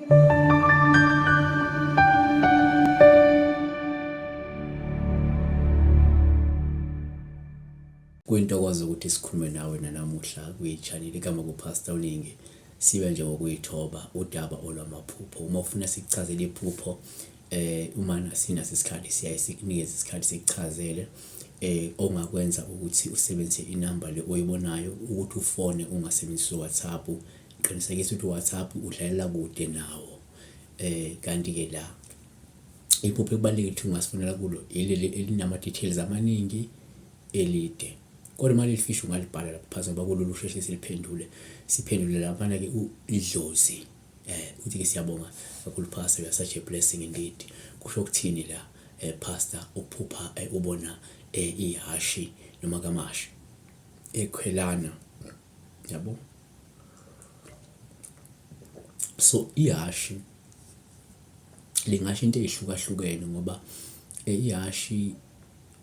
Kuyintokozo ukuthi sikhulume nawe nanamuhla kwi-channel igama kuPastor Uningi sibe nje ngokuyithoba udaba olwamaphupho. Uma ufuna sikuchazele iphupho uma sinaso isikhathi siyaye sikunikeze isikhathi sikuchazele ongakwenza ukuthi usebenzise inamba le oyibonayo ukuthi ufone ungasebenzisi uWhatsApp. Qinisekisa ukuthi uWhatsApp udlalela kude nawo. Kanti-ke la iphupho ekubalulekile ukuthi ungasifonela kulo ileli elinama-details amaningi elide. Kodwa uma lilifisha ungalibhala lapho phansi ngoba kulula usheshe siliphendule. Siphendule laphana-ke idlozi. Uthi-ke siyabonga kakhulu Pastor, you are such a blessing indeed. Kusho ukuthini la Pastor ukuphupha ubona ihhashi noma kamashi ekhwelana yabo? So ihhashi lingasho into ey'hlukahlukene ngoba ihhashi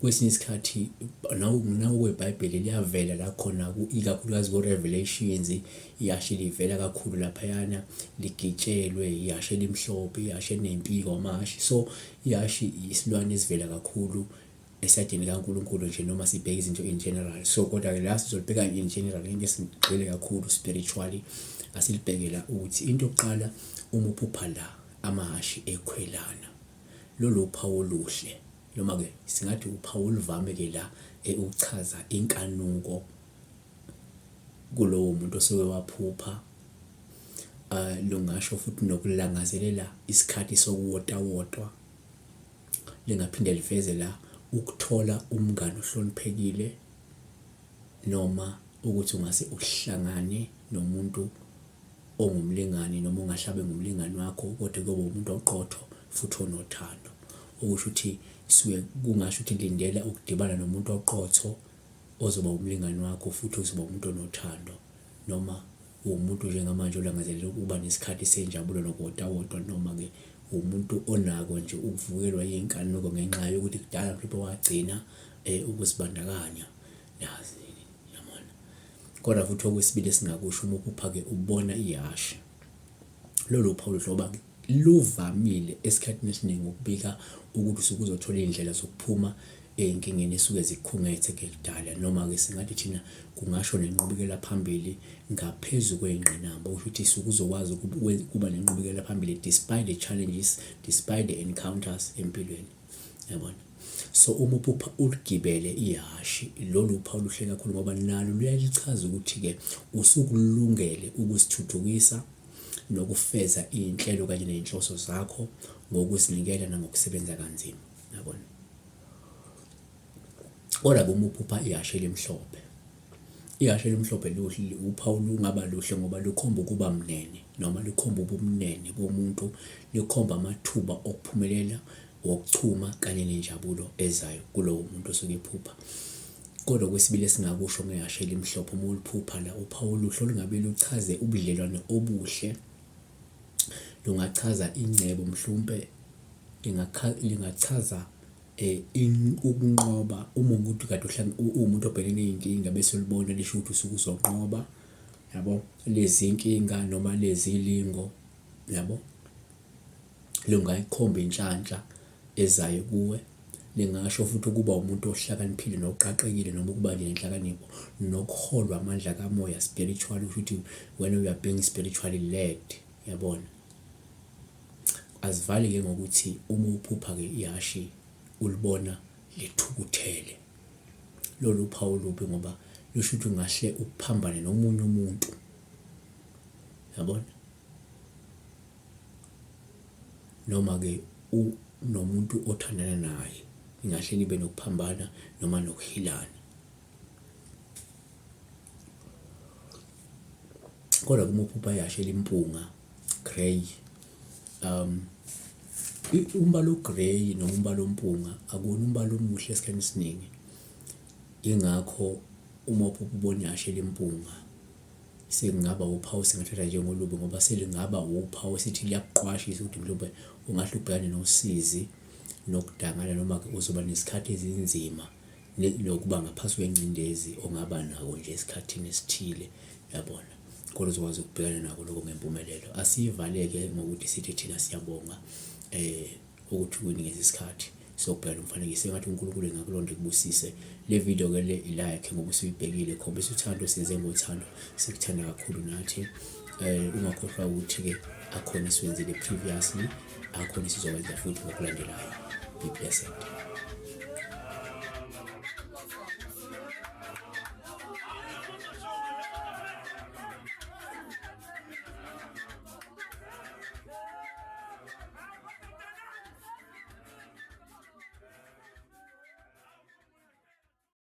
kwesinye isikhathi nawukweBhayibheli liyavela la khona ikakhulukazi ko-Revelations ihhashi livela kakhulu laphayana ligitshelwe ihhashi elimhlophe, ihhashi eliney'mpiko amahhashi. So ihhashi isilwane esivela kakhulu esayidini likaNkulunkulu nje noma sibheke izinto in general. So kodwa-ke la sizolibheka in general ngeke sigxile kakhulu spiritually. Asilibheke la ukuthi into yokuqala uma uphupha la amahhashi ekhwelana lolu uphawu oluhle noma-ke singathi uphawu oluvame-ke la ukuchaza inkanuko kulowo muntu osuke waphupha. Lungasho futhi nokulangazelela isikhathi sokuwotawotwa. Lingaphinde liveze la ukuthola umngani ohloniphekile noma ukuthi ungase uhlangane nomuntu ongumlingani noma ongahle abe ngumlingani wakho kodwa kuyoba umuntu oqotho futhi onothando. Okusho ukuthi suke kungasho ukuthi lindela ukudibana nomuntu oqotho ozoba umlingani wakho futhi ozoba umuntu onothando noma uwumuntu njengamanje olangazelela ukuba nesikhathi senjabulo nokuwotawotwa noma-ke uwumuntu onako nje ukuvukelwa yinkanuko ngenxa yokuthi kudala mhlawumbe wagcina ukuzibandakanya yabona. Kodwa futhi okwesibili esingakusho uma uphupha-ke ubona ihhashi, lolu uphawu oluhle ngoba luvamile esikhathini esiningi ukubika ukuthi usuke uzothola iy'ndlela zokuphuma ey'nkingeni esuke zikukhungethe kudala noma-ke singathi thina kungasho nenqubekela phambili ngaphezu kwey'ngqinamba. Okusho ukuthi usuke uzokwazi ukuba nenqubekela phambili despite the challenges, despite the encounters empilweni, yabona. So uma uphupha uligibele ihhashi lolu uphawu oluhle kakhulu ngoba nalo luyalichaza ukuthi-ke usukulungele ukuzithuthukisa nokufeza iy'nhlelo kanye ney'nhloso zakho ngokuzinikela nangokusebenza kanzima, yabona. Kodwa-ke uma uphupha ihhashi elimhlophe, ihhashi elimhlophe luhle uphawu lungaba luhle ngoba lukhomba ukuba mnene noma lukhomba ubumnene bomuntu, likhomba amathuba okuphumelela, wokuchuma kanye nenjabulo ezayo kulowo muntu osuke ephupha. Kodwa okwesibili esingakusho ngehhashi elimhlophe uma uliphupha la uphawu oluhle olungabe luchaze ubudlelwane obuhle, lungachaza ingcebo mhlawumpe lingachaza ukunqoba uma ukuthi kade uwumuntu obhekene ney'nkinga bese ulibona lisho ukuthi usuke uzonqoba yabo, lezi nkinga noma lezi lingo yabo. Lungayikhomba inhlanhla ezayo kuwe, lingasho futhi ukuba umuntu ohlakaniphile noqaqekile noma ukuba nje nenhlakanipho nokuholwa amandla kamoya spiritual, kusho ukuthi wena you are being spiritually led yabona. Asivale-ke ngokuthi uma uphupha-ke ihhashi ulibona lithukuthele, lolu uphawu olubi ngoba lusho ukuthi ungahle uphambane nomunye umuntu, yabona. Noma-ke unomuntu othandana naye, ningahle nibe nokuphambana noma nokuhilana. Kodwa uma uphupha ihhashi elimpunga, grey, umbala o-grey noma umbala ompunga akuwona umbala omuhle esikhathini esiningi. Yingakho uma uphupha ubona ihhashi elimpunga sekungaba uphawu esingathatha njengolubi ngoba selingaba uphawu esithi liyakuqwashisa ukuthi mhlawumbe ungahle ubhekane nosizi nokudangala noma-ke uzoba nesikhathi ezinzima nokuba ngaphansi kwengcindezi ongaba nako nje esikhathini esithile, uyabona. Kodwa uzokwazi ukubhekana nako lokho ngempumelelo. Asiyivaleke ngokuthi sithi thina siyabonga eh ukuthi ukunikeza isikhathi sokubheka lo mfanekiso. Engathi uNkulunkulu engakulonda ekubusise. Le video ke le i-like ngoba usuyibhekile, khombisa uthando, senze ngothando, sikuthanda kakhulu nathi. Ungakhohlwa ukuthi-ke akhona esiwenzile previously, akhona esizokwenza futhi ngokulandelayo. Be blessed.